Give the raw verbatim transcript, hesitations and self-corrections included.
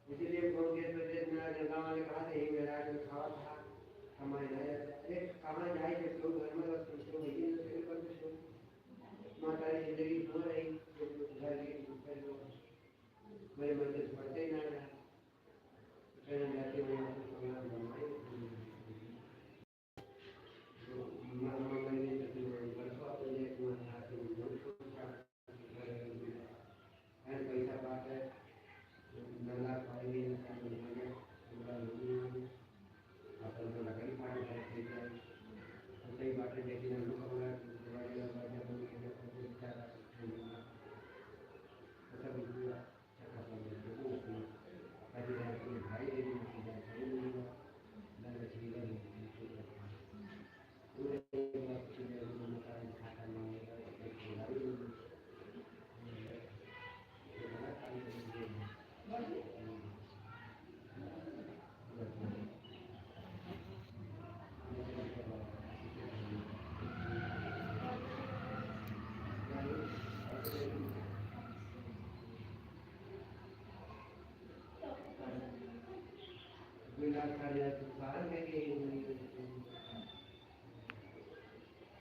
इसीलिए बहुत देर से देर में जंगला वाले कहा थे, "यही मेरा आदमी खावा था, कमाई ना जाता।" अरे, कहाँ जाए थे? तो घर में बस तुमसे वही है, तो फिर कर दो शुरू। माता की जिंदगी सुना रही, जो कुछ घर की, कुछ कर दो। मेरे मन से पढ़ते ही ना रहा। कहने जाते हुए आपको कमरा बनवाए।